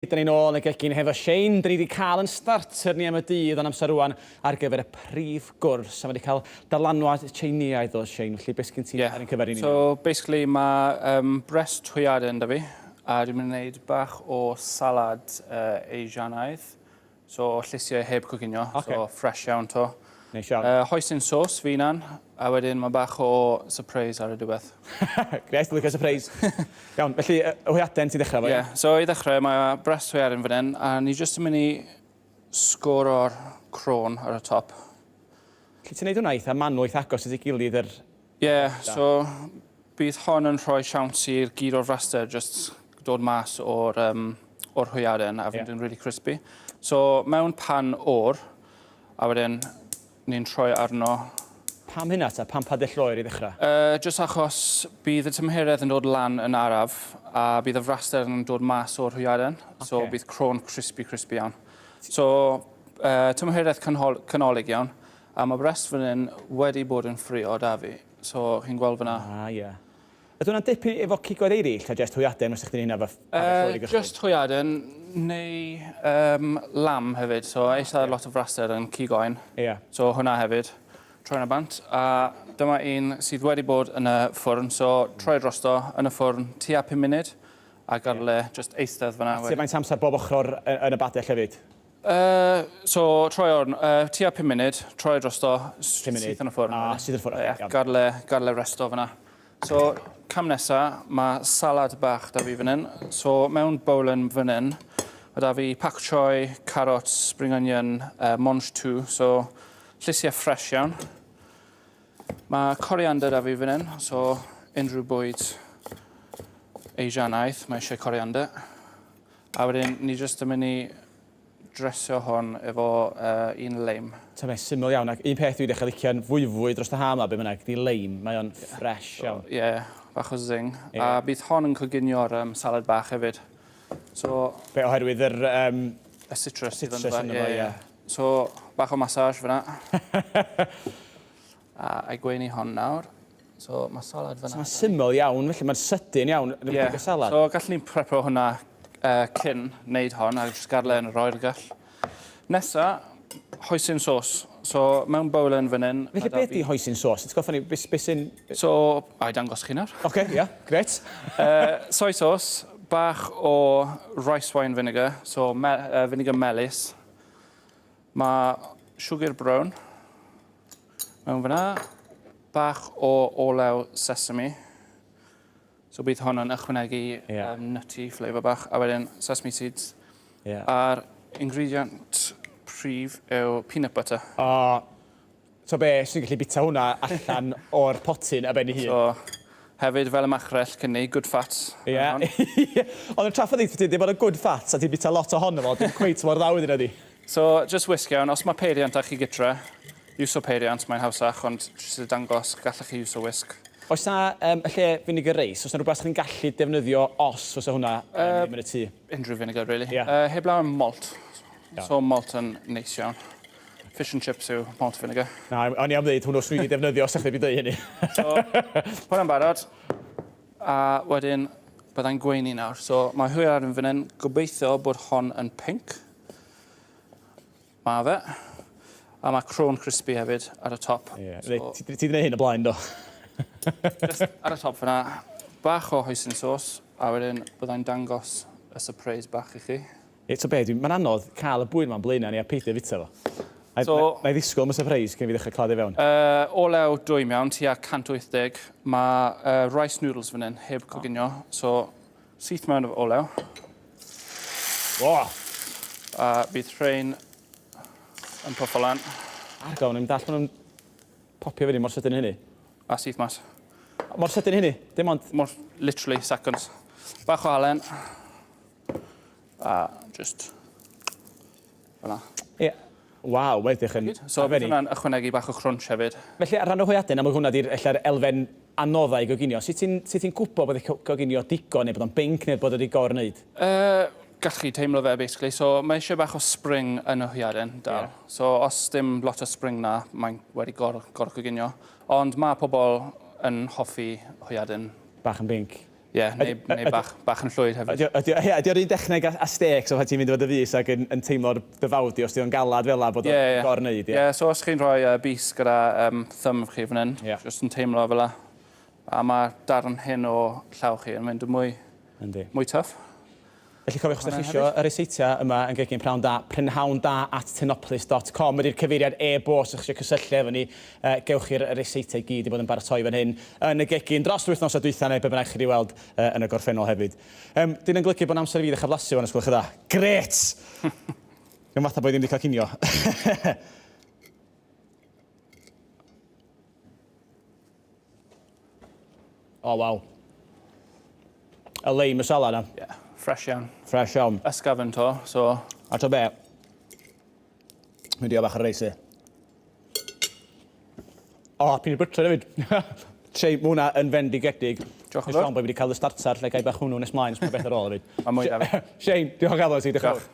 Da ni'n ôl yn y gegin hefo Shane. Da ni wedi cael yn starter ni am y dydd ond amser rwan ar gyfer y prif gwrs. A mae wedi cael dylanwad Tsieineaidd o Shane, felly beth sgyn ti yeah. ar ein cyfer i ni? So basically mae brest hwyaden da fi a dwi'n mynd i wneud bach o salad Asianaidd. So llysiau heb coginio, okay. So fresh iawn to. Neis iawn. Hoisin sauce fi hunan, a wedyn mae bach o surprise ar y diwedd. Gret, dwi'n licio surprise. Iawn, felly y hwyaden ti'n dechrau fo, ie? Yeah, so i ddechrau mae brest hwyaden fan hyn, a ni jyst yn mynd i sgoro'r crôn ar y top. Felly ti'n neud hwnna eitha manwl, eitha agos at ei gilydd yr... Ie, yeah, so bydd hon yn rhoi siawns i'r gyd o'r fraster just dod mas o'r, o'r hwyaden a fynd yn really crispy. So mewn pan o'r, a wedyn ni'n troi arno. Pam hynna ta? Pam padell oer i ddechrau? Jyst achos bydd y tymheredd yn dod lan yn araf a bydd y fraster yn dod mas o'r hwyaden. So bydd crôn crispy crispy iawn. So tymheredd canolig iawn. A mae brest fan hyn wedi bod yn ffrio 'da fi. So chi'n gweld fan'na. Ah ie. Ydy hwnna'n dipyn efo cigoedd eirill ta jest hwyaden fysa chdi'n neud hynna efo padell oer i gychwyn? Jyst hwyaden neu lamb hefyd, so eitha lot o fraster yn cig oen. Ie. So hwnna hefyd. Troi hwnna bant. A dyma un sydd wedi bod yn y ffwrn, so troi drosto yn y ffwrn tua 5 munud a gadael e jyst eistedd fan'na. A tua faint amser bob ochr yn y badell hefyd? So troi o'r tua 5 munud, troi drosto, syth yn y ffwrn. Ah, syth yn y ffwrn, oce. Ie, gadael e, gadael e resto fan'na. So, cam nesa, mae salad bach 'da fi fan hyn. So, mewn bowlen fan hyn, mae 'da fi pak choi, carrots, spring onion, mangetout, so llysiau ffres iawn. Mae coriander 'da fi fan hyn, so unrhyw bwyd Asianaidd, mae eisiau coriander. A wedyn ni jyst yn mynd i dresio hwn efo un leim. Ta be, syml iawn, ac un peth dwi 'di dechrau licio'n fwyfwy dros y ha' 'ma be' bynnag, 'di leim, mae o'n ffresh iawn. Ie, bach o zing. A bydd hon yn coginio'r salad bach hefyd. So... Be, oherwydd yr Y citrus sydd ynddo fo, ie, ie. So, bach o massage fan'na. A i gweini hon nawr. So mae salad fan'na. So mae'n syml iawn, felly mae'n sydyn iawn yn yeah. y salad. So gallwn ni prepo hwnna cyn wneud hon a jyst gadael e yn yr oergell. Nesa, hoisin sauce. So mewn bowlen fan hyn. Felly beth di hoisin sauce? Ti'n goffa ni, beth be sy'n... So, a i dangos chi nawr. Oce, okay, ia, yeah, gret. Soy sauce, bach o rice wine vinegar, so vinegar melys. Mae siwgr brown mewn fyna, bach o olew sesame. So bydd hwn yn ychwanegu yeah. nutty flavour bach, a wedyn sesame seeds. Yeah. A'r ingredient prif yw peanut butter. O, so be, sy'n gallu bita hwnna allan o'r potyn a ben ei hun. So, hefyd, fel y machrell cyn ni, good fats. Ie. Yeah. Ond y trafod i ti, bod y good fats a ti'n bita lot ohono fo, dim cweit mor dda wedyn ydi. So, just whisk iawn. Os mae peiriant ar chi gytre, iwso peiriant, mae'n hawsach, ond jyst i dangos, gallech chi iwso whisk. Oes na, y lle vinegar reis, oes na rhywbeth chi'n gallu defnyddio os fysa hwnna ddim yn y tŷ? Unrhyw vinegar, really. Yeah. Heblaw am malt. Yeah. So malt yn neis iawn. Fish and chips yw malt vinegar. Na, o'n i am ddeud hwnnw swn i wedi defnyddio os ydych chi wedi dweud hynny. So, hwnna'n barod. A wedyn, byddai'n gweini nawr. So, mae hwyr yn fan hyn. Gobeithio bod hon yn pink. Mae fe. A mae crôn crispy hefyd ar y top. Ie. Yeah. So, ti wedi gwneud hyn o blaen, do? Just ar y top fyna, bach o hoisin sauce, a wedyn byddai'n dangos y surprise bach i chi. Eto be, mae'n anodd cael y bwyd ma'n blaenau ni a peidio fita fo. So, na i ddisgwyl am y surprise cyn i fi ddechrau claddu fewn. Olew dwym iawn, tua 180. Mae rice noodles fan hyn, heb coginio. So, syth mewn efo olew. O! A bydd rhain yn puffo lan. Argoel, o'n i'n dall bod nhw'n popio fyny mor sydyn hynny. A syth mas. Mor sydyn hynny? Dim ond... Mor literally seconds. Bach o halen. A just... Fyna. Ie. Waw, mae edrych yn... So bydd hwnna'n ychwanegu bach o crunch hefyd. Felly, ar ran y hwyaden, amlwg hwnna di'r ella'r elfen anoddau i goginio. Sut ti'n sut ti'n gwybod bod y coginio digon neu bod o'n binc neu bod o wedi gor-wneud? Gall chi teimlo fe, basically. So mae eisiau bach o spring yn y hwyaden, dal. Yeah. So os dim lot o spring na, mae'n wedi gor, gor-coginio. Ond mae pobl yn hoffi hwyaden. Bach yn binc. Ie, neu, neu bach, bach yn llwyd hefyd. Ydy, ydy, ydy o'r un dechneg a, a steak, so pan ti'n mynd efo dy fys ac yn, yn teimlo'r dyfawdi, os di o'n galad fel la, bod o'n yeah, yeah. gor-wneud. Ie, yeah, so os chi'n rhoi uh, bys gyda um, thumb chi fan hyn, yeah. just yn teimlo fel la, a mae darn hyn o llaw chi yn mynd yn mwy, Yndi. mwy tough. Felly cofiwch os ydych chi isio y ryseitiau yma yn gegin Prynhawn Da, prynhawn da at tinopolis dot com ydy'r cyfeiriad e-bost os ydych chi eisiau cysylltu efo ni. Uh, gewch chi'r ryseitiau i gyd i bod yn baratoi fan hyn yn y gegin dros yr wythnosau dwytha neu be bynnag chi wedi weld uh, yn y gorffennol hefyd. Um, dyn yn golygu bod amser i fi ddechrau blasu fan os gwelwch yn dda. Gret! Dwi'n fatha bod i ddim wedi cael cinio. O, waw. Y leim y sala na. Yeah, fresh iawn. Fresh iawn. Ysgafn to, so... A to be? Mynd i o bach ar reis i. O, peanut butter hefyd. Trei, mae hwnna yn fendigedig. Diolch yn fawr. Siom bod fi wedi cael y starter lle gai bach hwnnw nes mlaen, os mae beth ar ôl hefyd. Mae mwy da fi. Shane, diolch yn fawr ti, diolch yn fawr.